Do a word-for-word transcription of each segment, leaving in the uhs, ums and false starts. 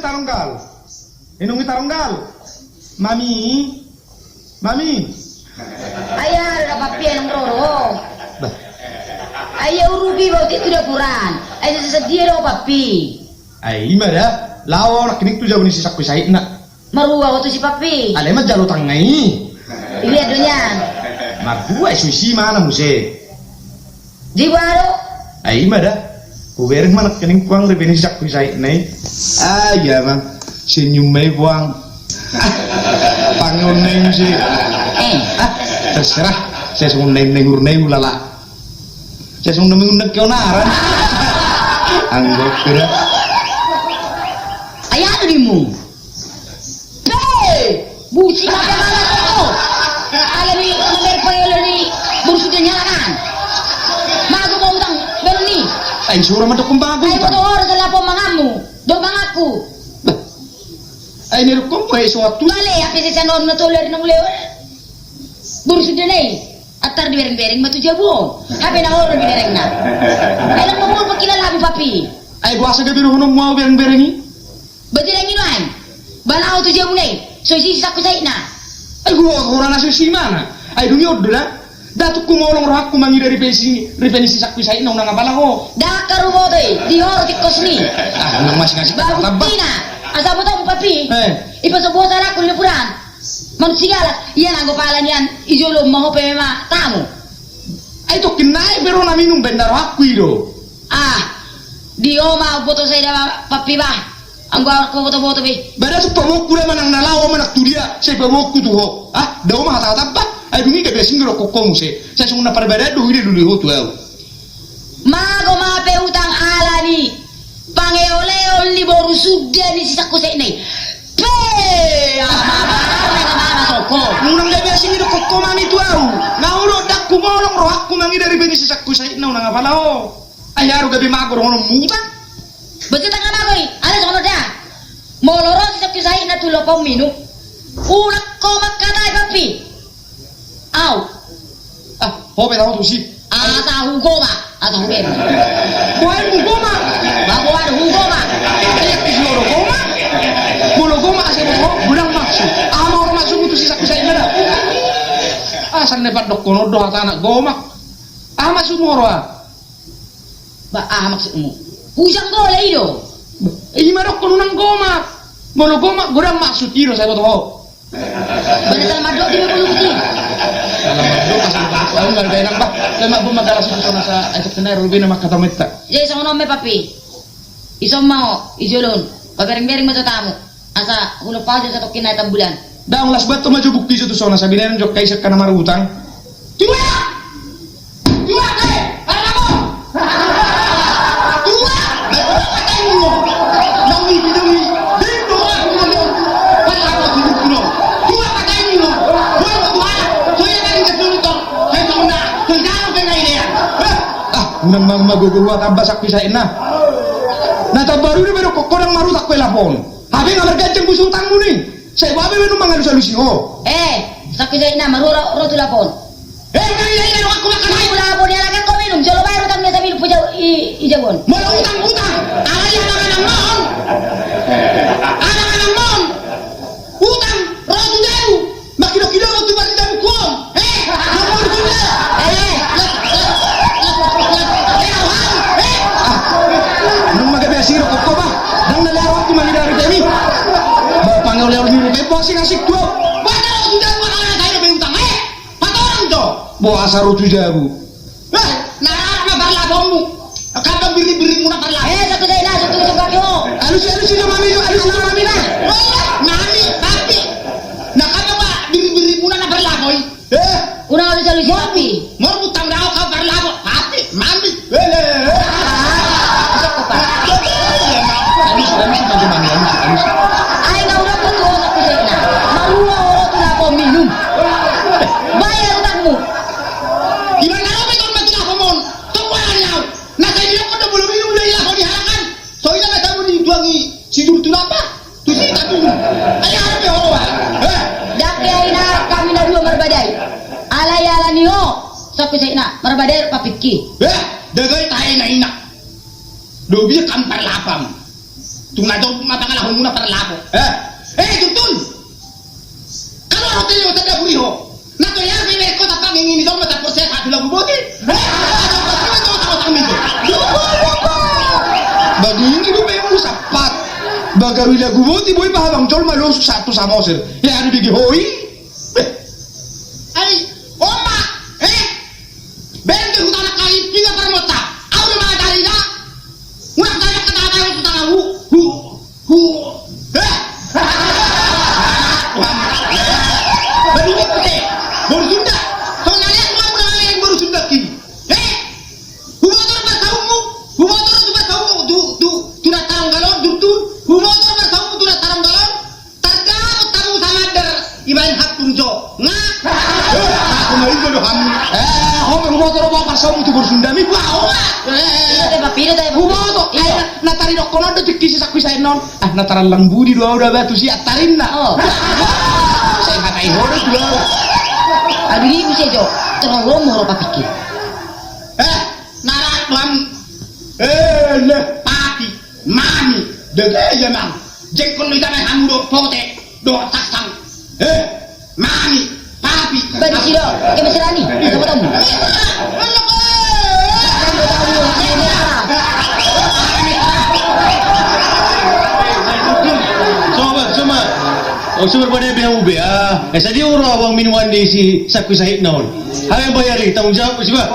Taronggal. Inong i taronggal. Mami. Mami. Ai aha do da, Papi, ai naung ro do ho. Bah. Ai ia urupi bauti tu daporan. Ai so sadia do ho, Papi. Ai ima da. Laho nangkining tu jabu ni si Sangku Saitna. Marhua ho tusi, Papi. Alai manjalo tangga i. Ilia do nian. Marhua i, so isi ma na muse. Di boha do? Ai ima da. Hubereng ma nangkining tu ripe ni si Sangku Saitna i. Ah, ia ma. Senyum ma i puang. Pangeon na i muse. Eh. Ah, terserah. Sai songon na i na i hurna i ulala. Sai songon na i mengundang keonaran. Anggo kira. Ai aha do dimu? Pe! Busi ma pe mala toko. Alani mamer paelo ni boru sude ni halak an. Mago ma utang baru ni. Ai sura ma dokon mago utang. Ai boto ho do telepon manganmu. Dohot manganku. Bah. Ai ni dokon pe so atu. Bale, hape sesa non na tolu ari na mulai. Boru sude na i. Antar dibereng-bereng ma tu jabu on. Hape na olo diberengna. Ai nang mamur pangkilalamu, Papi. Ai boasa gabe dohononmu au bereng-bereng i? Bereng-bereng i nuaeng. Ba laho tu jabu na i. So isi si Sangku Saitna. Ai gua hurana so isi ma na. Ai dung i on do da. Da tung humolong rohangku mangida ripe ni si, ripe ni si Sangku Saitna unang apala ho. Ndang huboto i. Di ho do tingkos ni. Ah, unang masing-asing. Ba buktina. Asa botomu, Papi. Eh. Ipasobuhon halak on lepuran. Manuk sigalas, ia nanggo pala nian i jolo ma ho pe ma tamu. Ai tongkin nai pe ro na minum baen na rohangku i do. Ah, di ho ma boto sai da, Papi, bah. Anggo au nanggo boto-boto be. Ba da tung paboaonku da manang na laho manang tu dia, sai paboaonku tu ho. Ah, da ho ma hata-hata bah. Ai dung i gabe asing do dokkon ho muse. Sai songon na parbadaan do ho i da lului ho tu au. Mago ma pe utang alani pangeol-eol ni boru sude ni si Sangku Saitna i. Pe! Aha ma, aha ma, aha ma, aha ma, soko. Unang gabe asing i dokkon ho mami tu au. Na olo ndang humolong rohangku mangida ripe ni si Sangku Saitna unang apala ho. Ai aha do gabe mago dohononmu utang. Berarti utang na mago i, alai songon on da. Molo ro si Sangku Saitna tu lopo minum. Unang ho mangkatai, Papi. Au. Ah, ho pe taho tusi. Asa hugomak, asa hubereng. Boha i hugomak? Ba boha do hugomak? Ai anggo isi ho do gomak. Molo gomak asa i ho, godang maksud. Aha ma ro maksudmu tu si Sangku Saitna da? Ah, sande pandokkonon do hatana gomak. Aha maksudmu ro ah? Ba aha maksudmu? Hujang bola i do. Ima dokkon unang gomak. Molo gomak godang maksud i do sai boto ho. Bana sala mandok di bulu putih. Sala mandok, sala mandok. Au ngal benang bah. Lemak buma galas itu sama sa, itu kena rubina maka tametta. Jadi songon on ma i, Papi. Ison ma ho, i jolo on. Pabereng-bereng ma jo tamu. Asa hulompa jo satongkin na i tambulan. Daong las buat tu ma jo bukti jo tu sona sabinena jo kai sekka na marutang. Tuak! Tuak, eh! Arabo! Tuak! Tuak, kata ini lo. Nang ini, nang ini. Dito, aku mau lo. Kalau aku sibuk lo. Tuak, kata ini lo. Tuak, Tuak. Tuak, yang tadi ke sini, Tuak. Saya tahu nggak? Saya tahu kan ini ya. Eh? Ah, unang ma-, magogo ua tamba Sangku Saitna. Na tamba ruri bedo kokkodang marutang ko elapon. Hape nga marganjang busu utangmu ni. Sai boha be mangalus-alusi ho. Eh, Sangku Saitna, marhua ro tu lapon. Eh, udah, iya, iya, aku makan. Aku lapon ya, lakan ko minum. Jolo bayar utang biasa minum puja i, i jabu on. Molo utang, utang. Alai anang-anang ma on. Anang-anang ma on. Utang, ro tu jabu. Makido-kido tu bari jabu kuon. Eh, nomor guna. Eh, eh, eh, eh, eh, eh. Nung magabe asiro kokko bah. Dang na laro aku mangida rutemi. Ba pangeol-eol ni rutemi, bosing asik tuo. Pada ro tu jabu, anak-anak saya be utang, eh. Patorang to. Bo asa ro tu jabu. Eh, na, na parlaponmu. Kadang biri-birimu na parlapon. Eh, satu saya na, satu, satu, satu. Alusi, alusi, jo mami, jo, alusi, jo mami na. Oh, mami, tapi. Na kadang ba biri-birimu na parlapon. Eh? Unang alusi-alusi, Papi. Mor butang dao ka parlapon, Papi, mami. Eh, eh, eh. Bisa ko, Pak. Alusi, alusi, jo mami, alusi, alusi. Ai nga udah putus aku saya na. Marhua ro tu lapon minum. Bayar utangmu. Di mana lo betul mati lapon mon? Tunggu aja. Na sai dia kau dah boleh minum dari lapon di halakan. So ina na tamu ni tuangi si Jurtulapa. Tu si tamu. Ai aha pe ho ba. Eh. Dang pe ai na hami na dua marbadai. Alai alani ho. Sangku Saitna marbadai ro papingki. Eh. Dagai tahe na ina. Dobi kam parlapam. Tung na jolo ma pangalahonmuna parlapo. Eh, eh, Tuntun. Kalau roti yo tanda buri ho. Na to ya be ko tapa ngingini jolo ma taporsea satu lagu boti. Eh, bagini do be mu sapat. Bagawi lagu boti boi pahabang jolo ma losu satu Samosir. Ya anu digi hoi. Eh. Ai, oma, eh. Bende hutana kali piga parmota. Au do mangajarina. Ulang tanya kata-kata yang sudah hu hu hu. Eh. Baru itu ke. Baru Sunda. Kau nanya semua udah yang baru Sunda kini. Eh. Humotor parsaumu. Humotor tu parsaumu tu tu tu na tarong galon tu tu. Humotor parsaumu tu na tarong galon. Targa tamu samander ibaen hapun jo. Nga. Aku mari jo do hamu. Eh, ho me humotor ho parsaumu tu boru Sundami. Wah, ho ma. Eh, eh, eh. Humotor. Iya. Na taridokkon on do tingki si sakku saen on. Ah, na tarallang budi do au da batu si attarinna. Oh. Sai hatai ho do tu au. Abili bisa jo. Terlalu lomor apa pikir. Eh, narak lam. Eh, leh. Pati. Mami, dege ia mang. Jengkon do ita nai hamu do pote do taksang. Eh, mami, papi. Badi sido, ke masirani, sama tamu. Sobat, sobat. Oh, sobat pada B H U B A. Eh, sadia ura uang minuman di si sakku sahit naon. Hal yang bayari, tanggung jawab, siapa?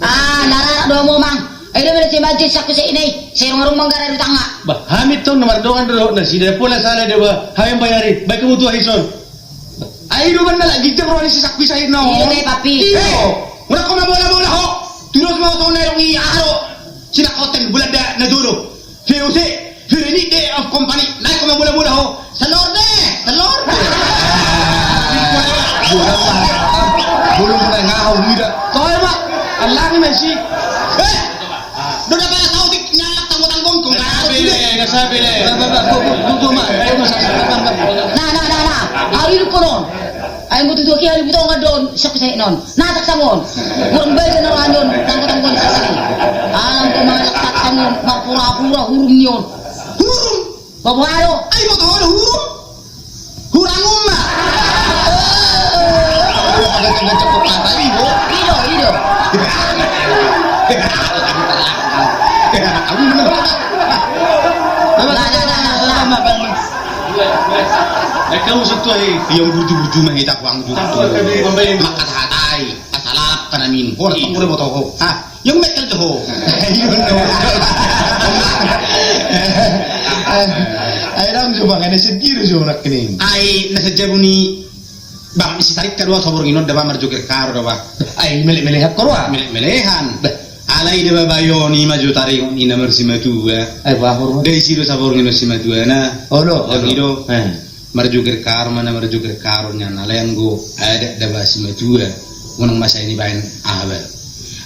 Ah, nara do mo mang. Ai do bela si majid sakku sahit nai. Serong-rong manggara di tanga. Bah, hami tong na mardongan do nasida pola sala do bah. Hami bayari. Baik kamu tua hison. Ai do benda lagi jam roni si sakku sahit no. Iya deh papi. Iyo. Mula kau bola-bola ho. Terus mau tau nelong i aro. Sina hotel bulan da na jodoh. V O C. Here ni day of company. Naik kau bola-bola ho. Salor deh, salor. Bola-bola. Bola-bola ngahau mida. Kau emang. Alangi masih. Eh. Dona pala tau tik nyalak tanggo-tanggo kong. Nggak sabi le, nggak sabi le. Nah, nah, nah, nah. Hari lu konon. Ayo butuh dua kali butuh ngadon, siapa saya non. Nah, tak sangon. Kurang baik saya non tanggo-tanggo ni sasari. Alam kau masak tak sangon, marpura-pura hurum nion. Hurum. Bapak alo. Ayo mau tahu ada hurum. Hurang uma. Ido, ido. Nah, nah, nah, nah, nah. Nah, kamu sentuh ai. Yang burju-burju mah hita kuang burju. Maka hatai. Asal alap tanamin. Hor, tunggu deh, mau tahu. Ah. Yang mekel tu ho. Ai dang jo bang, ada sedih jo nak kini. Ai na saja buni bang isi tarik kadua sobor nginon daba marjoger karo daba. Ai melek-melek hak korwa. Melek-melehan. Alai daba bayoni maju tarik ni na marsimatua. Ai bahor. Dai sido sabor nginon simatua na. Olo, olo. Ido. Eh. Marjoger karo mana marjoger karo nya na lenggo ada daba simatua. Unang masa ini baen aha ba.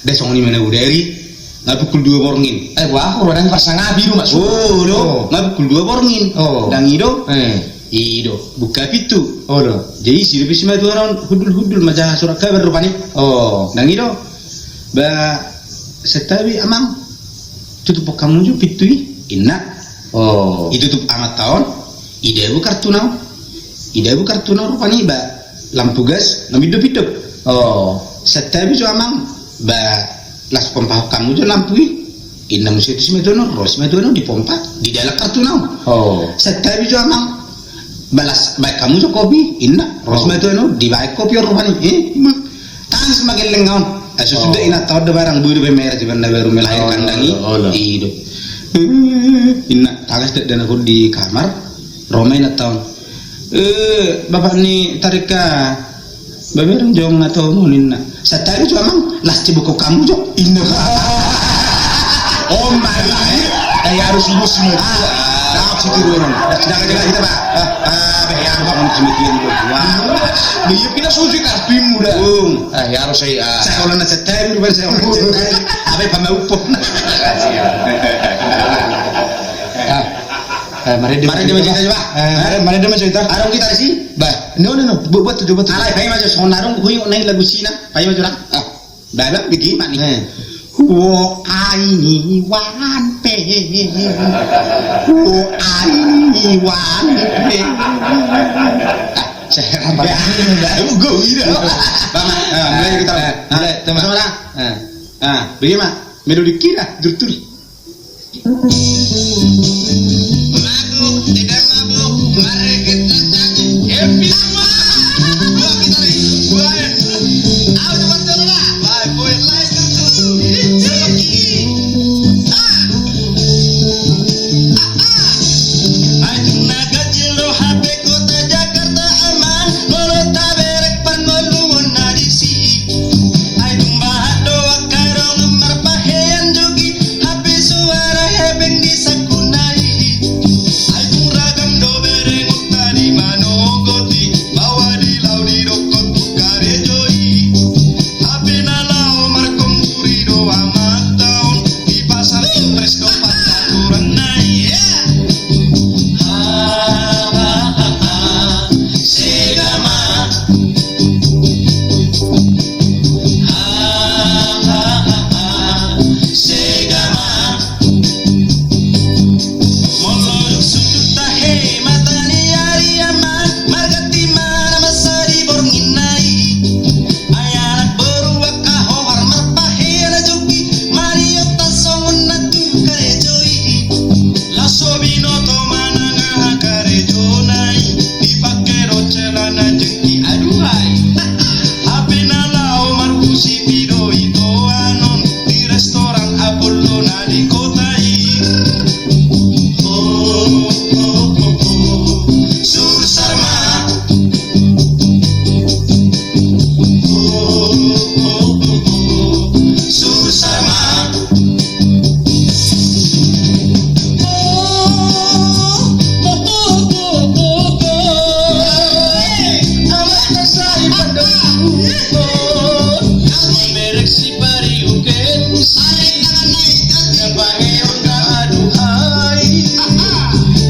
Da songon i mana udari. Nga pukul dua borngin. Eh, buah aku rodang pasangapi do maksud. Oh, do. Nga pukul dua borngin. Oh. Dang ido. Eh. Ido. Buka pintu. Oh, do. Jadi sido pe simatua non hudul-hudul maja surat kabar rupani. Oh. Dang ido. Ba setabi amang. Tutup kamu jo pintu i. Inna. Oh. Itutup amat taon. Idabu kartuna on. Idabu kartuna on rupani ba lampu gas na midop-idop. Oh. Setabi jo amang ba las pompa hokkamu jo lampu i. Inna muse tu simatua on, ro simatua on di pompa di dalan kartuna on. Oh. Setabi jo amang ba las baen hamu jo kopi, inna ro simatua on di baen kopi on rupani. Eh. Tangis ma gelleng on. Ai so suda inanta on da barang boi do pe mera jaman na baru melahirkan dang i. Ido. Inna tangis da na di kamar. Ro ma inanta on. Eh, bapak ni tarika. Baberang jong na to mo ninna. Satabi jo amang las cibuk hamu jo. Inna. Oh my. Ai harus bus ni. Nah, situ dulu. Dah jaga-jaga kita, Pak. Ah, be ya, bangun semikian gua. Be ya, kita susu kartumu dah. Bung. Ah, ya harus saya. Saya kalau na setabi rupanya saya orang setabi. Apa yang pamer upon? Ah, eh, mari dia mari dia cerita coba. Eh, mari mari dia cerita. Arung kita di sini. Bah, no no no, buat buat tujuh buat. Alai, pakai macam sonarung, hui naik lagu Cina, pakai macam orang. Ah, dalam bagaimana nih? Eh. Wo ai ni wan pe. Wo ai ni wan pe. Ah, saya apa? Gue gitu. Bang, ah, mulai kita. Ah, mulai, teman. Sama lah. Ah, ah, bagaimana? Melodi kira, jurtul. Mabuk, tidak mabuk, mari kita nyanyi. Happy semua. Dua gitaris, dua es. Ayo, cepat dulu lah. Baik, boy, lain tentu. Seperti ini. Ah. Ah, ah. Ayo, naga jelo, H P Kota Jakarta aman. Molo taberek pangoluon na disi. Ai tung bahat do angka dongan marpahean jogi, hape suara hepeng di saku nai. Ai tung ragam do berengon tadi manogoti, bawa di laut di dokon tu karejo i. Hape na laho markomburi do amanta on, di pasar Impres do pantaluran nai. Yeah. Ha, ha, ha, ha. Sega ma. Ha, ha, ha, ha. Sega ma. Molo dung sundut tahe mata ni ari, amang, marganti ma na masa di borngin nai. Ai anak boru angka hohar marpahean jogi, mariotan songon na tu karejo i. Laos so binoto manang aha karejo nai, dipake do celana jengki, aduhai. Hape na laho markusipi do ito anon, di restoran Apollo na di kota i. Ho, ho, ho, ho. Sursar ma. Ho, ho, ho, ho. Sursar ma.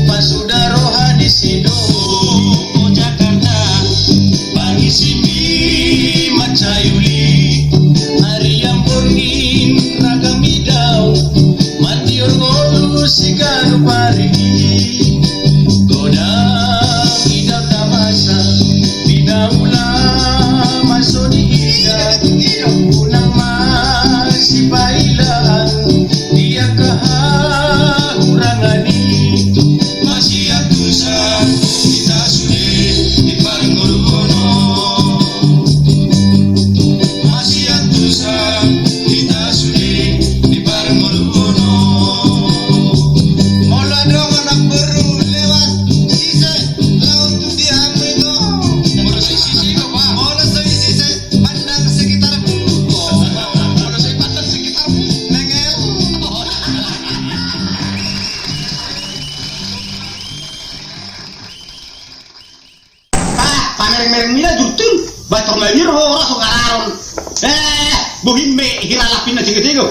Pasuda roha ni si do Jakarta. Pangisimi mansai uli, arian borngin ragam i dao, mantior ngolu siganup ari. Godang i dao na masa, pinaula ma so di ida, unang ma sipailaan, di angka hahurangan i. Masiantusan hita sude di parngoluon on. Masiantusan hita sude di parngoluon on. Molo adong anak boru lewat sise, laho tu dia hamu ito. Molo sai sise do, Pak. Molo sai sise, pandang sekitarmu. Molo sai pandang sekitarmu, nengel. Ah, pamereng-mereng mina jurtul. Bator na jur ho, ora so gararon. Eh, bohim be hira lapin na tiga-tiga.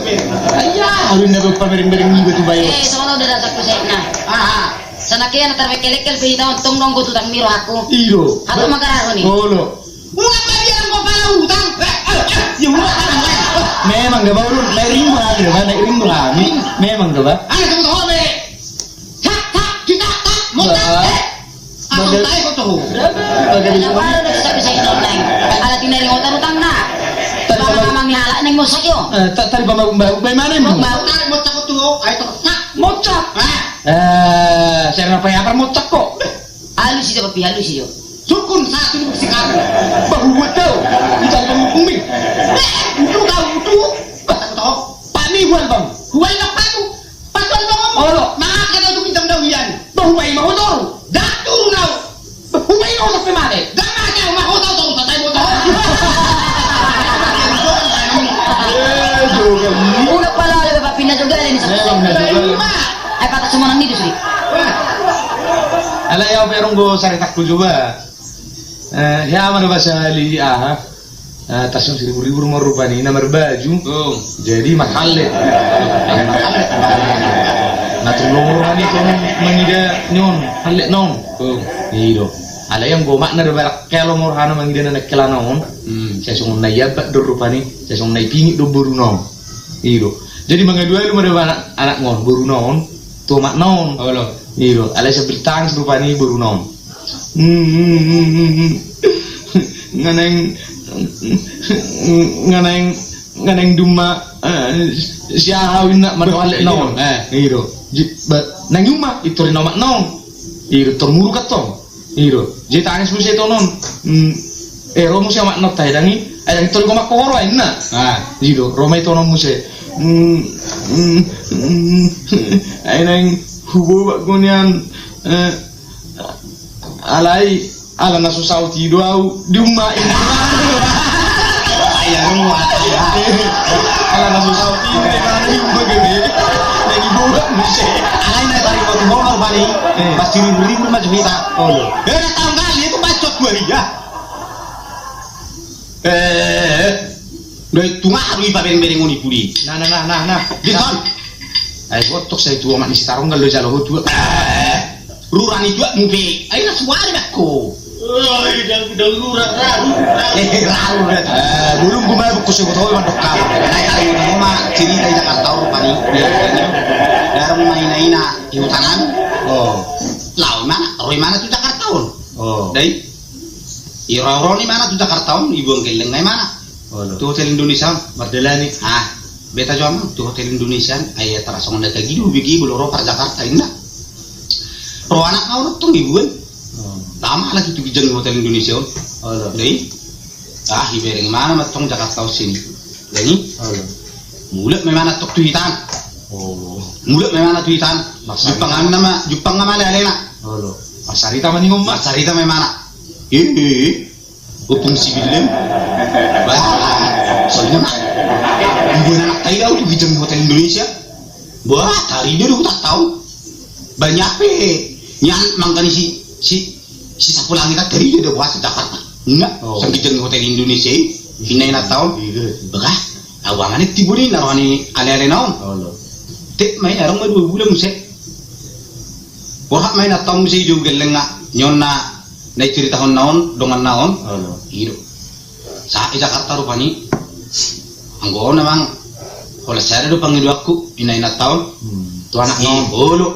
Iya, alun na pamereng-mereng mina tu bayo. Eh, sono da datang ku sekna. Ah, ah. Sana kena tarbekkel-ekkel pe hita on, tong nonggo tutang miro aku. Iro. Hata magararon i. Olo. Ulang lagi yang kau pala utang. Eh, eh, eh, ya ulang. Memang gak baru, naik ring berani, naik ring berani. Memang gak, Pak. Ayo, tunggu, tunggu, be. Sak, sak, kita, tak, mau tak, eh. Aku tak ikut tuh. Kenapa lu bisa bisa itu, Neng? Ala tineri motor utang, nak. Tadi Bang, sama Amang ni halak, Neng, mau sakit, yo. Eh, ta-, tadi Bang, Bang, bagaimana, Bang? Mau tarik motor tuh, ayo, tak. Motor? Ah. Eh, saya kenapa ya, apa motor kok? Halus i jo, Papi, halus i jo. Sukun satu di bukti kami. Bahuan kau. Di dalam bumi. Eh, itu kau itu. Kata kau. Pak ni huan bang. Huan bang patu. Patuan bang om. Olo. Maaf kata itu bintang dawian. Bahuan mau motor. Datu nau. Bahuan mau sampai mana? Gak ada mau motor, tahu tak motor. Eh, juga. Udah pala ada Papi na juga ada di sana. Memang, memang. Ai patak sumonang ni do sude. Alai au pe adong do saritakku juga. Eh, hea ma na bahasa hali aha. Eh, tasung siribur-ribur ma rupani na marbaju. Oh. Jadi marhallet. Marhallet. Na tong lomo roha ni tong mangida ni on, hallet na on. Oh. I do. Alai anggo makna do barak kalo lomo rohana mangida na nangkelana on. Hmm. Sai songon na iabak do rupani, sai songon na ipingit do boruna on. I do. Jadi mangadualu ma do anak, anak on, boruna on, tu omakna on. Olo. I do. Alai sambil tangis rupani boruna on. Nga naeng, nga naeng, nga naeng duma, eh, si aha, inna, marwalek na on. Eh. I do. Ji-, ba-, naeng uma, i tor inna omakna on. I do, tor muruk antong. I do. Jadi tangis muse tonon. Hmm. Eh, ro muse omakna on, tahe dang i. Ai dang i tor i, omakku, ro, inna. Ah. I do, ro ma i tonon muse. Hmm, hmm, hmm. Ai naeng huboan do nian, eh, alai ala na so saut i do au di uma, inna. Ai, ala na so saut i do, inna, di uma, gabe. Naeng diboan muse. Alai na tarima tu boan, bani. Eh. Pasti ribut-ribut ma jo hita. Olo. Eh, na tahu kali itu bacot gua dia. Eh, doi tunga, doi pabereng-bereng on i pudi. Nah, nah, nah, nah, nah. Dison. Ai, botok sai tu omak ni si Taronggal do jalo ho tu. Eh, rura ni tu, mupe. Ai, na suari bakko. Oi, dang, dang rura, raru, raru. Eh, raru, raru. Eh, bulung gua mabuk ko sebut ho, mandok kau. Naeng, ayo, ngomong ma, cerita di Jakarta, rupani. Iya, iya. Darung ma ina-ina, i hutangan. Oh. Lao i mana, ro i mana tu Jakarta on. Oh. Dai. I ro, ro ni mana tu Jakarta on, iboan gellengna i mana. Olo. Tu Hotel Indonesia on. Mardalani. Ah, beta jo amang tu Hotel Indonesia on, ai tara songon na tagido bege, molo ro par Jakarta, inna. Ro anakna on tong iboan. Oh. Lama lagi tu ginjang Hotel Indonesia on. Olo. Dai. Ah, ibereng i mana ma tong Jakarta on sini. Dai. Olo. Mulak ma i mana tong tu hitaan. Oh. Mulak ma i mana tu hitaan. Maksudna? Jumpang ma, jumpang ma ale-alena. Olo. Marsarita ma ningon ma. Marsarita ma i mana. Eh, eh, eh. Ompung si Billem. Bah, soalna ma. Iboan anak taida au tu ginjang Hotel Indonesia. Bah, tarida do huta tau. Banyak pe. Nian mangan ni si, si, si Sapulang, ita tarida do, bah, si Jakarta. Inna, oh, sian ginjang Hotel Indonesia i. Inna, inna tau. Iya. Bah, au angani tibu ni na roha ni ale-alena on. Olo. Tek ma i, adong ma dua bulan muse. Borhat ma inna tau muse i jo gellengna. Nion na, na i ceritahon na on, dongan na on. Olo. I do. Sahat i Jakarta rupani. Anggo on amang, holan sada do pangidoanku, inna, inna tau. Hmm. Tu anak na on. Olo.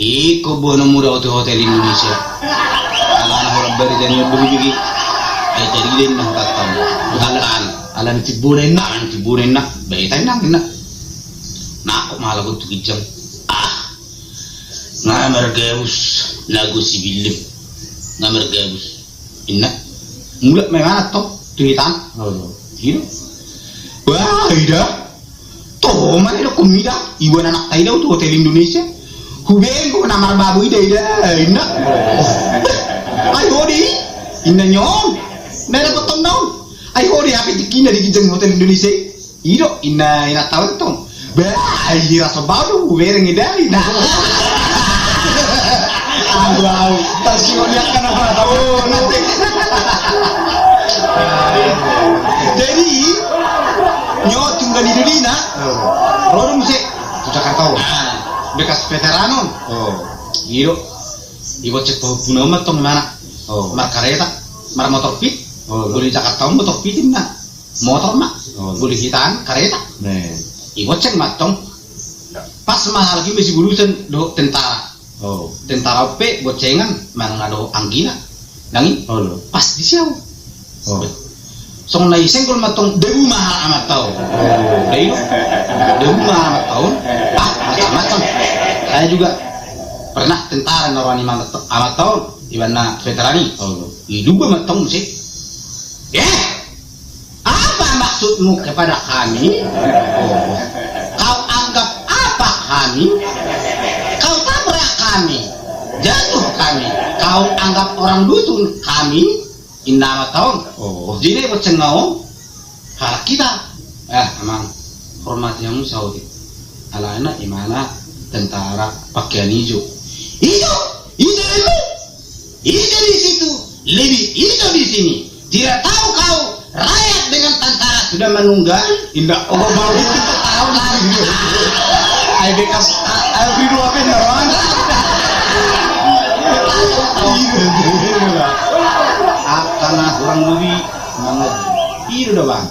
Ingkon boanonmu do au tu Hotel Indonesia. Alana holan barita ni on do hubege. Ai tarida inna hutanta on. Alana, alana timbona inna. Alana timbona inna. Baen hita inna, inna. Nangkok ma halak on tu ginjang. Ah. Nga margabus, nago si Billem. Nga margabus. Inna. Mulak ma i mana tong tu hitaan. Olo. I do. Bah, ida. Toho ma, idokkon mida. Iboan anak taida au tu Hotel Indonesia. Hubege na marbabo ida, ida, inna. Oh. Ai ho do i. Inna nion. Na dapothon na on. Ai ho do i, hape tingkina di ginjang Hotel Indonesia i. I do, inna, inna tau tong. Bah, ai hira so bau do hubereng ida, inna. Aduh, au. Tarsingot ni angka na mata. Oh, nanti. Jadi, nion tunggal i do dina. Oh. Ro do muse tu Jakarta on. Ah, bekas veteran on. Oh. I do. Ibonceng pahompuna on ma tong i mana. Oh. Markareta, marmotor pit. Oh. Molo di Jakarta on motor pit inna. Motor ma. Oh. Molo di hitaan kareta. Nah. Ibonceng ma tong. Pas ma halak i masibulusan dohot tentara. Oh. Tentara on pe boncengan manang na dohot anggina. Dang i? Olo. Pas di siau. Oh. Songon na i senggol ma tong, dabu ma halak amanta on. Oh. Dai do. Dabu ma halak amanta on. Ah, macam-macam. Saya juga pernah tentara na roha ni amanta, amanta on. Iboan na veteran i. Olo. Iduba ma tong muse. Eh! Apa maksudmu kepada kami? Kau anggap apa kami? Kau tabrak kami, jatuh kami. Kau anggap orang dusun kami? Inna amanta on. Oh. Jadi bonceng na on, halak hita. Eh, amang, hormati hamu saotik. Alana i mana tentara pakean ijo. Ijo? Ijo dulu. Ijo di situ, lebih ijo di sini. Tidak tahu kau, rakyat dengan tentara sudah menunggang? Inda, oh, bau. Tahu lagi. Ai bekas, ah, ai, beri dua pin, Ron. Iya, iya, iya. Akan kurang lebih, mangaji. Iya, udah, Bang.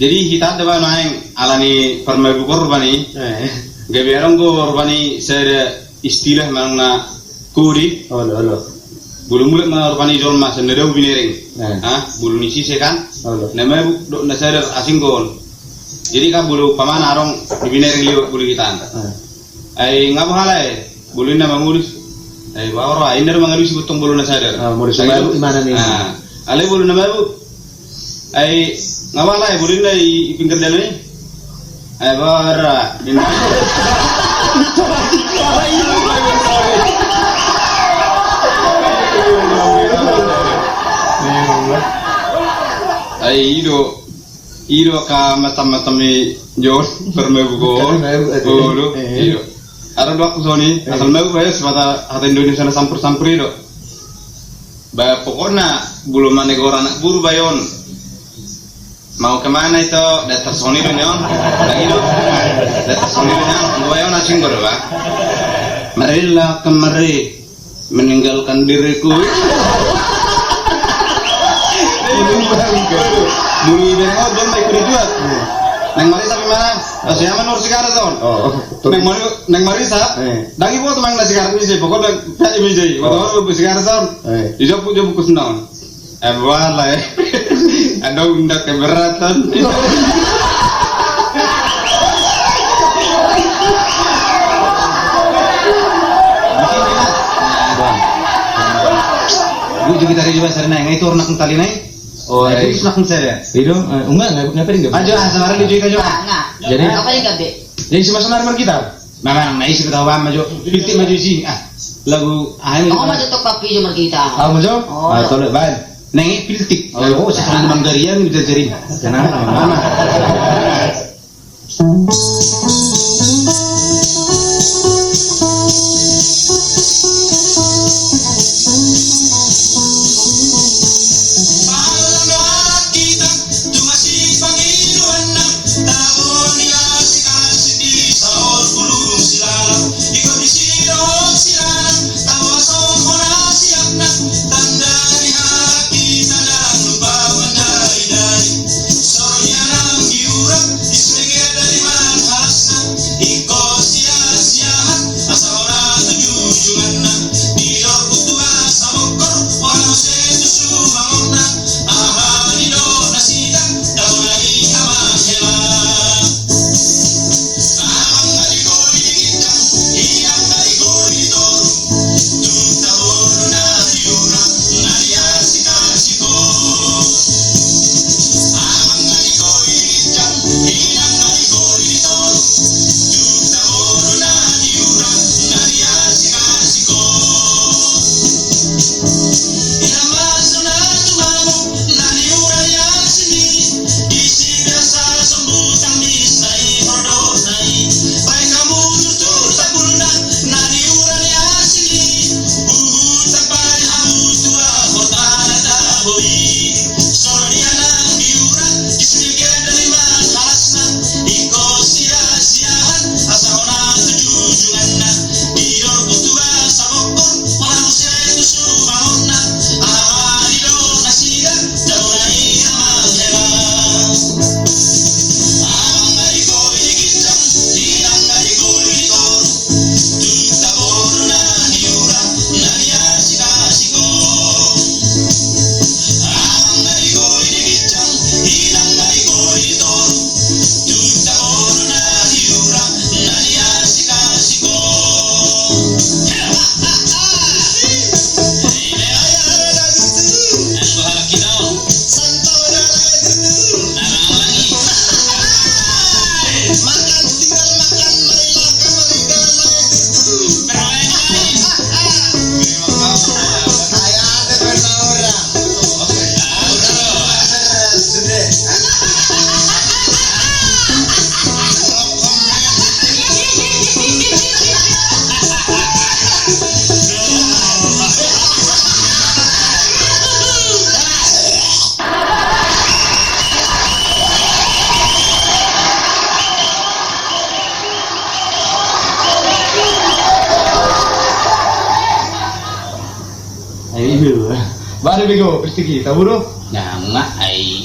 Jadi hita da ba naeng alani parmabuk on rupani. Eh. Gabe adong do rupani sada istilah manang na kode. Olo, olo. Molo mulak ma rupani jolma sian na dao binereng. Eh. Ha, molo ni sise kan. Olo. Na mabuk dohot na sadar asing do on. Jadi kan molo umpamana adong di binereng liwat molo hita. Eh. Ai nga boha lae, molo inna mangolus. Ai boha ro, ai inna do mangalusi bontong molo na sadar. Ah, molo so mabuk imana ni. Ah, alai molo na mabuk. Ai nga boha lae, molo inna i, i pinggir dalan i. Ai boha ro, inna. Ai i do. I do angka macam-macam i jo, parmabuk on. Parmabuk, eh. Olo, eh. I do. Adong do angka songoni, eh, asal mabuk ba i, sipata hata Indonesia na campur-campur i do. Ba pokokna, molo manegor anak boru ba i on. Mau kemana itu? Datar songoni do nion. Lagi do. Datar songoni do nion. Ba i on asing do ba. Marilah kemari. Meninggalkan diriku. Molo ibereng on, jolma ikut dijual. Naeng marisap imana. Asi aman nur sigaret on. Oh, betul. Naeng mari, naeng marisap. Eh. Ndang iboto manang na sigaret muse, pokokna ndang, ndang muse. Foto, oh, on sigaret on. Eh. Dijopuk, jopuk kus naon. Eh, boha lae. Adong nda keberatan. Bu, jadi tadi juga sering nanya, itu orang nak tali naik? Oh, eh, itu nak saya. Itu, eh, enggak, enggak, enggak, enggak. Ajo, ah, sabar dulu, cerita, Jo. Enggak, enggak. Jadi, apa yang enggak, Dek? Jadi, si Mas Sonar margitar. Memang na isi ketahuan maju, piltik maju isi. Ah, lagu, ah, ini. Oh, maju tok papi jo margitar. Ah, maju? Oh. Ah, tolong, baik. Neng piltik. Oh, oh, sekarang Manggarian udah jadi. Kenapa? Mana? Tung asi pangidoanna, tabo ni asi kasih di saol bulung silala, iko di siro silala, tabo asong hona siapna, tanda ni hara kita dang lupa mandai-dai. Soronia nang diurak, ismege dari manang hasna, iko sia-siahan, asa hona tuju junganna, di lorbu tua sabokor, orang setu sumangonna, aha ni do nasida, tabo na i amang hela. Amang na di koi di ginjang, inang na di koi di toru, tung tabo na di urak, na di asi kasih ko. Amang na di koi di ginjang, inang na di koi di toru, tung tabo na di urak, na di asi kasih ko. Ai, ido. Baru bego, pasti kita, bro. Nah, nga ai.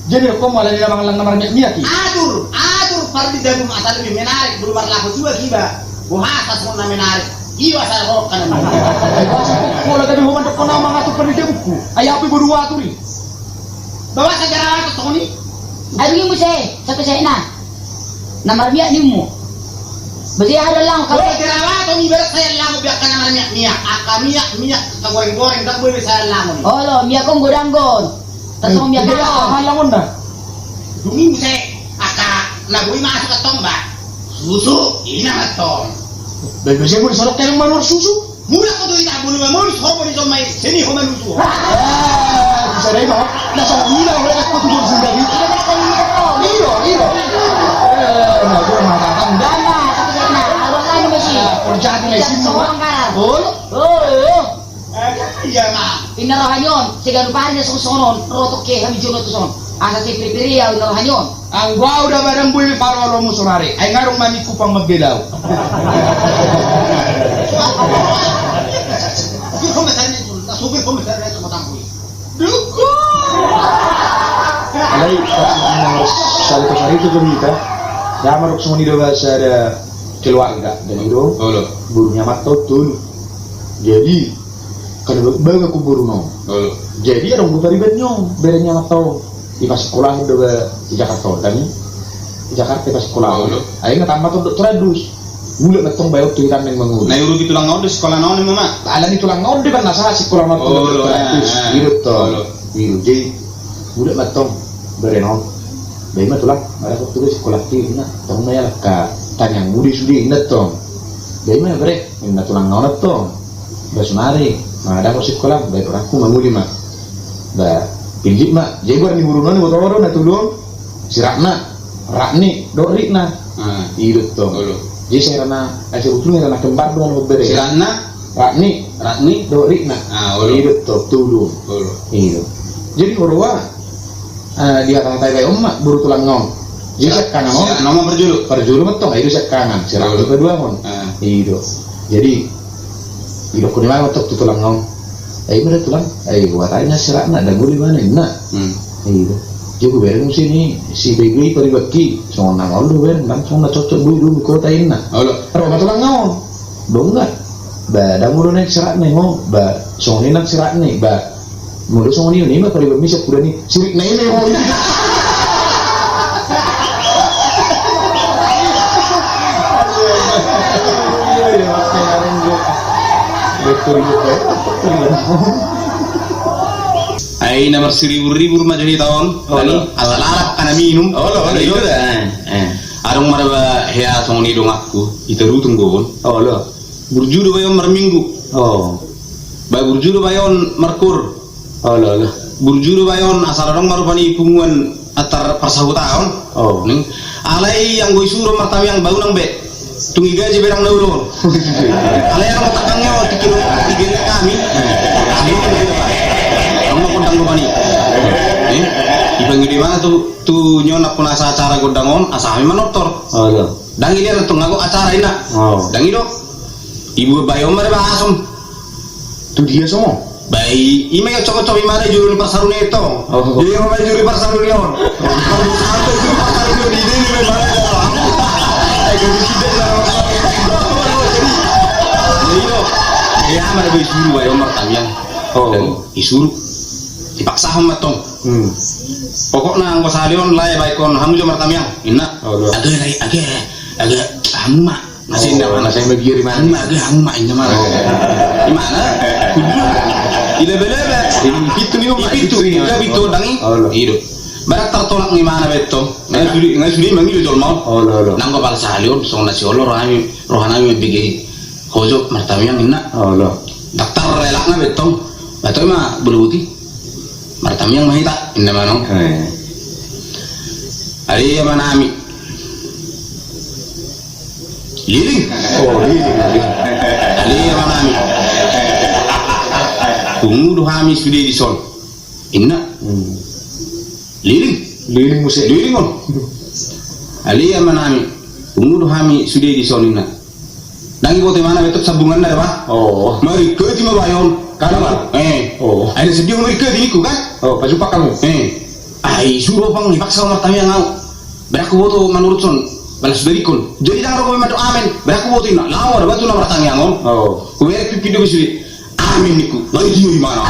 Jadi, kau malah dia mangallang na marmiak-miak i. Atur, atur, pardi dabu ma asa lebih menarik, belum marlaku juga kiba. Boha asa songon na menarik. Iwa asa rokok kan. Eh, boasa pola gabe homan dokkon au mangatur pardi dabuku. Ai api bodu atur i. Bawa saja rawat songon i. Ai, dungi muse, satu saya na. Na marmiak ni ummu. Berarti ada lang kalau. Oh, jerawat, oh, ibarat saya lang, biar kana marmiak-miak. Angka miak-miak, angka goreng-goreng, ndang boi saya lang. Olo, miak on godang on. Terus miak on. Halang on dah. Dungi muse, angka na boi masuk ke tong, Mbak. Susu, ina ma tong. Baik, saya mau disorok kayak manuar susu. Mulak ho tu hita, bulu mamolus, ho boni somai, seni ho manusu. Ah, bisa dai, Bang. Na songon i na, oleh aku tu bulu sendiri. Iya, iya. Eh, na, gua mata kan. Dana, satu dana, abang kan masih. Ah, kalau jadi, lah, sini, Bang. Betul? Oh, iya. Eh, iya, Bang. Ina roha ni on, sega rupani na songon on, rotok ke, hami jono tu son. Asa sipiri-piri ya, ina roha ni on. Anggo au da badan bui parolomu sonari. Ai ngarung mami kupang mabela au. Alai, sari tu sari tu berita. Ya, maruk songon i do bahasa ada keluarga. Dan itu, olo, burungnya matau tulu. Jadi, kan baga kuburna. Olo. Jadi, adong do pariban ni on, berenya matau. Ipasikola do ba i Jakarta on, tani. I Jakarta ipasikola on. Olo. Ai nga tamba tondok terus. Mulak ma tong bayo tu hitam yang mangulu. Na i urupi tulang on do sikola on, Mama. Ala ni tulang on do kan nasa sikola on. Olo, terus. Ah, ah. Ido to. Olo. Ido, jadi mulak ma tong bere on. Bayi ma tulang, ada waktu di sikola ti, na. Tong na ya ka tanyang mudi sudi, na tong. Bayi ma bere, na tulang on tong. Ba sonari, na ada ko sikola, bayi tulang ku manguli ma. Ba, pilih ma. Jadi gua ni guru noni, gua toro, na tulung. Si Ratna, Ratni, dohot Rikna. Ah. Ido tong. Olo. Jadi saya Ratna, eh, sebetulnya Ratna kembar dengan bebere. Si Ratna? Ratni. Ratni. Dohot Rikna. Ah, olo. Ido tong, tulung. Olo. Ido. Jadi guru wa, eh, dia kata-kata kayak emak, guru tulang on. Jadi siap kangen on. Siap nama perjulu. Perjulu metong, ido siap kangen. Si Ratni kedua on. Ah. Ido. Jadi, ido kuni mana tok tu tulang on. Eh, mana tulang? Eh, watanya si Ratna, dan guru mana? Nah. Hmm. Ido. Jadi gue bereng sini, si Bebe pari baki, songon nama lu bereng, dan songon cocok gue dulu kota ini. Olo. Ro ma tulang on. Dong nggak? Ba, dan guru naik si Ratna, ho. Ba, songon ini si Ratna, ba. Molo songon ini, ma pari baki bisa kuda ni, si Rikna ini, ho. Ai na marsiribur-ribur ma jo hita on. Olo. Asal arak, asa minum. Olo, olo, olo. Adong ma da ba hea songon i donganku, i Tarutung do on. Olo. Burju do bayo on marminggu. Ba burju do bayo on markoor. Olo, olo. Burju do bayo on, asal adong ma rupani punguan antar parsahutaon. Alai anggo isuru martamiang, ba unang be. Tung i gaji be ndang na olo on. Alai adong takangna on, tingki do, tingki do hami. Adong ma gondang rupani. Dipangido imana tu, tu ni on, anggo na asa acara gondang on, asa hami manortor. Ndang i dia na tung anggo acara inna. Ndang i do. Ibu bayo on ma da ba asom. Tu dia songon? Ba i, i ma i, cokcok imana i jolo ni parsaruna i tong. Jadi i ma i jolo ni parsaruna i on. Sampe jolo ni parsaruna i on, i dia ni ma i mana i. Jadi i do. Ia ma da ba isuru bayo on martamiang. Isuru. Dipaksahon ma tong. Pokokna anggo sahali on lae baenkon hamu jo martamiang, inna. Age, age, age, hamu ma. Masih inna ma. Masih magiar imana. Hamu ma, age, hamu ma, inna ma. Imana? Kudu. Ilebe-lebe. Pintu ni, pintu. Pintu ndang i. I do. Barak tartolak ni imana be tong. Nga sude, nga sude mangido jolma on. Nanggo pala sahali on songon na siolor rohanami, rohanami mambege ho jo martamiang, inna. Ndang tarelakna be tong. Ba toe ma bolo boti. Martamiang ma hita, inna ma anong. Ale amanami. Liling. Ale amanami. Pungu do hami sude dison, inna. Liling. Liling muse. Liling on. Ale amanami. Pungu do hami sude dison, inna. Ndang iboto imana be tong sambunganna da ba. Maringkati ma bayo on. Ai na sedia ho maringkati ningku kan. Pajumpang hamu. Ai suru pang, dipaksa ho martamiang au. Berang huboto manurut son. Balas darikkon. Jadi ndang ro be mandok amen. Berang huboto inna. Laho da ba tu na martamiang on. Huberek pipin do be sude. Amen ningku. Nai dia imana.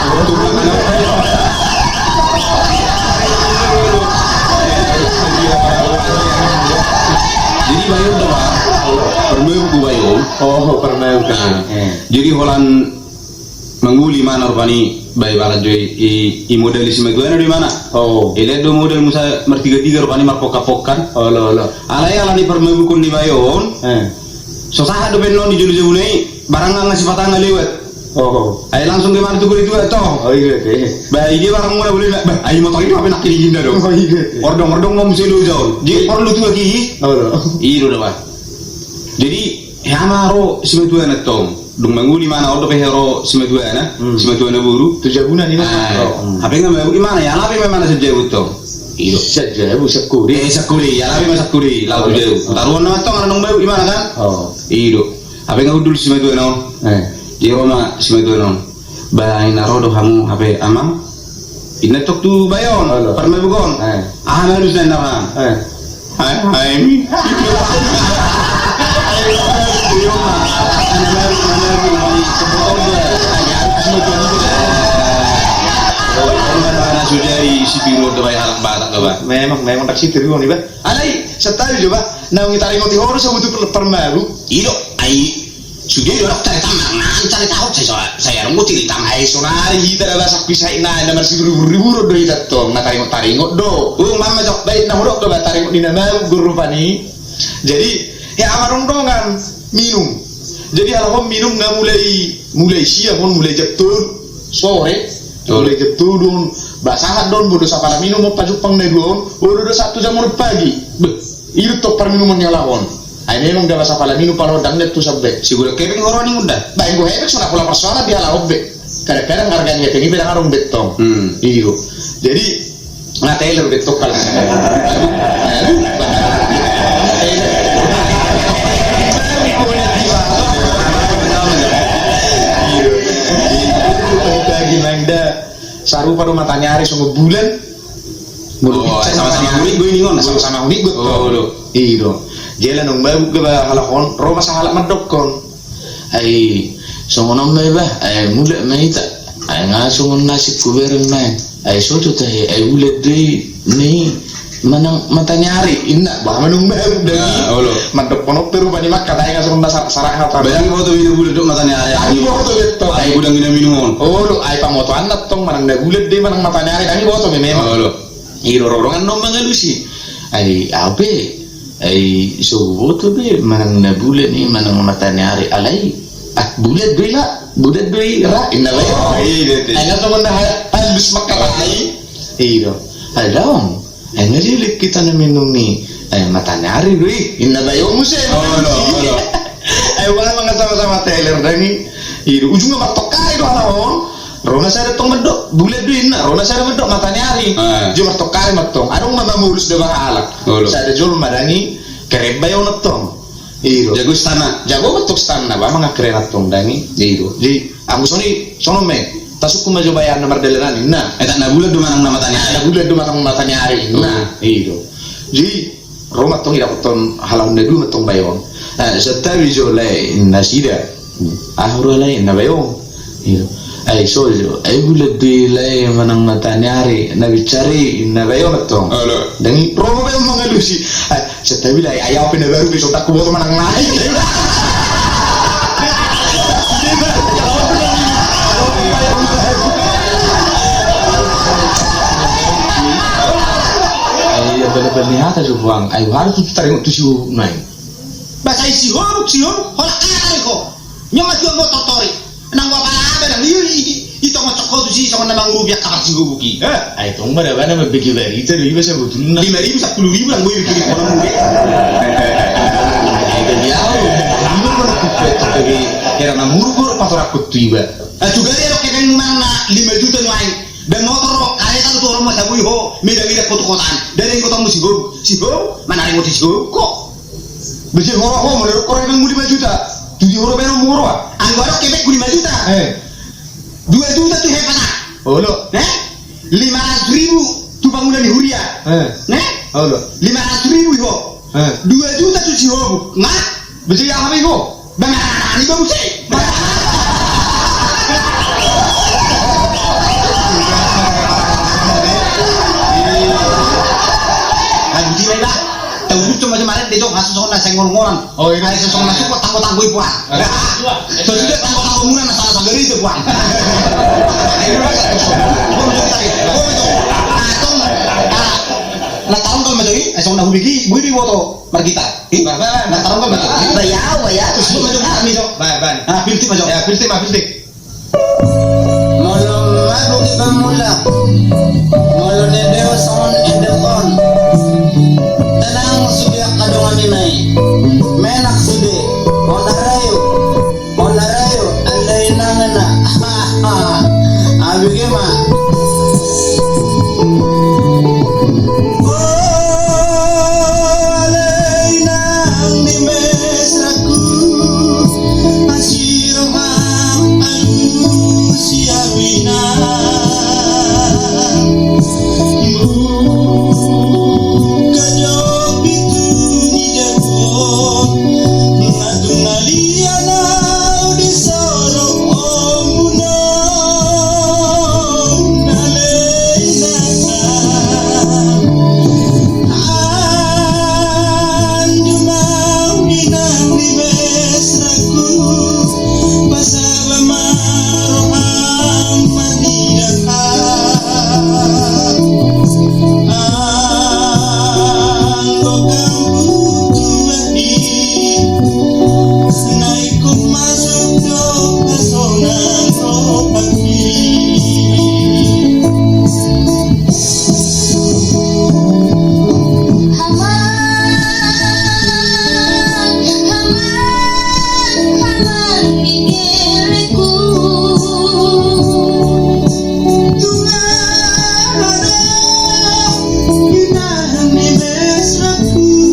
Jadi bayo on da ba. Parmabuk do bayo on. Jadi holan mangoli imana rupani, ba ibarat jo i, i modal ni simatuana do imana. Ilean do modal muse martiga-tiga rupani marpongka-pongka. Alai ala ni parmabukon ni bayo on. So sahat dope annon di jolo jabuna i, barang nga sipata nga lewat. Ai langsung do imana tu gori tua tong. Ba i dia barang muna boleh ba, ai motor i do hape nangkin i jinda do. Ordong-ordong ma muse loja on. Jadi porlu tu aki i. I do da ba. Jadi hea ma ro simatuana tong. Dung mangoli imana on dope hea ro simatuana, simatuana boru. Tu jabuna ni imana. Hape nga mabuk imana, ialapi ma imana sian jabu tong. I do. Sian jabu, sian kode. Eh, sian kode, ialapi ma sian kode, laho tu jabu. Taruhon nama tong, ala naung mabuk imana kan. I do. Hape nga hundul simatuana on. Jadi ro ma simatuana on. Ba i na ro do hamu hape amang. Inna tong tu bayo on, parmabuk on. Aha ma halusna inna roham. Hai, hai mi. Memang, memang ndang sitiruon i ba. Alai, santabi jo ba. Naung itaringoti ho do sabutu parmabuk. I do, ai. Sude do adong carita manang carita hot sai so, sai adong do carita ma ai sonari hita da ba sapi sai na na marsiburibur do hita tong na taringot taringot do. Ung mamma jok baen na hudok do ba taringot ni na mabuk do rupani. Jadi hea ma rongrongan minum. Jadi halak on minum nga mulai mulai siang on mulai jam tolu sore. Mulai jam tolu on ba sahat do on bodo sapala minum on pajumpang na dua on. Bodo do satu jam on pagi. Beh. I do tong parminumon ni halak on. Ai memang da ba sapala minum pala on ndang nian tu sampe. Sigula kepeng horo ni munda. Baen go hepeng so na pola parsoalan di halak on be. Kadang-kadang arga ni hepeng i be ndang adong be tong. I do. Jadi nga teler be tong kala. Sarupa do mataniari songon bulan. Molo piccang sama-sama mataniari. Unik do ini ngon. Sama-sama unik do. I do. Jala naung mabuk do ba halak on ro ma sahalak mandokkon. Ai songon on ma i ba, ai mulak ma hita. Ai nga songon nasib hubereng nai. Ai soto tahe, ai ulat do i ni. Manang mataniari, inna, bah, manang baru dang i. Ah, olo. Mandok ponok pe rupani mangkatai nga songon na sa-, sarak hata. Ba dang iboto be na bulat dohot mataniari. Dang iboto be tong. Ai godang i na minum on. Olo, ai pamotoanna tong manang na bulat do i manang mataniari, dang iboto be memang. Olo. I do ro dongan na mangalusi. Ai au pe, ai so huboto be manang na bulat i manang mataniari, alai, ah, bulat do i la, bulat do i ra, inna bayo. Oh, i do. Ai nga songon na ha-, halus mangkatai. I do. Ai daong. Ai nga dilehon hita na minum i, ai mataniari do i, inna bayo muse. Olo, olo. Ai boha manang sama-sama teler dang i. I do, ujungna martongkar i do halak on. Ro na sada tong mandok bulat do i, inna, ro na sada mandok mataniari. Ah. Jolo martongkar i ma tong. Adong ma mamolus deba halak. Olo. Sada jolma dang i, keren bayo na tong. I do. Jago stanna. Jago ma tong stanna, ba mangakkeren tong dang i. I do. Jadi, anggo songon i, songon on ma i. Tasungkun ma jo bayo na mardalanan, inna. Etak na bulat do manang na mataniari. Na bulat do manang mataniari, inna. Oh. I do. Jadi, ro ma tong i dapothon halak on na dua ma tong bayo on. Eh, santabi jo lae, inna nasida. Ahu ro lae, inna bayo on. I do. Ai so jo, ai bulat do i lae manang mataniari, na binsar i, inna bayo on tong. Olo. Dang i, ro ma bayo on mangalusi. Ai, santabi lae, ai au pe na baru be so dang huboto manang na i. Ai, ia bale-bale ni hata jo puang. Ai, harus tu taringot tu si hubuk nai. Ba sai si hubuk, si hubuk, holan hata do i ho. Nyo ma tuan motor tori. Nang gua pala apa nang i, i, i, i tongon cokko tu si songon na mangurupi angka parsi hubuk i. Eh? Ai tong ma daba na mambege barita do iba sabotulna. Lima ribu, sapuluh ribu nang gua i bikin kono mure. Ai gabe au. Iba mana kukuet tong gabe hera na muruk gua patorangkon tu iba. Ah, juga dia lo kepeng manang na lima juta nuaeng. Dan motor ro, kareta tu orang masa bui ho, medang ida kotu kotaan. Dan yang kota musi ho, si ho, mana ada yang kotu si ho, kok. Besi horo ho, menurut orang yang muli lima juta. Tujuh horo beno moro ah. Anggo adong kepengku lima juta. Eh. Dua juta tu hepata. Olo. Eh? Lima ratus ribu tu bangunan di huria. Eh. Eh? Olo. Lima ratus ribu i ho. Eh. Dua juta tu si ho. Nga? Besi aha i ho. Bang, ani ba muse. Aduh, di mana? Tahu tu cuma cuma ada dong, hasil soalnya senggol-ngolan. Oh, iya. Hasil soalnya suka tanggo-tanggo ibu ah. Terus dia tanggo-tanggo muna, nah, salah sanggar itu, Bang. Ayo, Bang. Gua mau jadi tadi. Gua mau jadi. Nah, tong, ah, nah, tarong kau mau jadi, eh, soalnya hubigi, bui di moto, margita. Ih, nah, tarong kau mau jadi. Ba ya, ba ya, terus gua mau jadi, ah, mi, Jok. Ba, ba. Ah, pilti, Bang, Jok. Ya, pilti, Bang, pilti. Molo mabuk iba mulak, molo ende on songon ende on. Tenang sude angka dongan i nai. Menak sude. Ona rayo. Ona rayo. Andai nangana. Abege ma. O, alai nang di mesraku. Asi roham alusi au inang. Buka jo pintu ni jabu on. Nga tung na liat au di sorong ombun on. Alai nang. Anju ma au inang di mesraku, pasaba ma roham marnida. Anggo gabu tuat i, na ingkon masuk do hasonang roham i. Amang, amang, amang di kereku. Tulang ada inang di mesraku.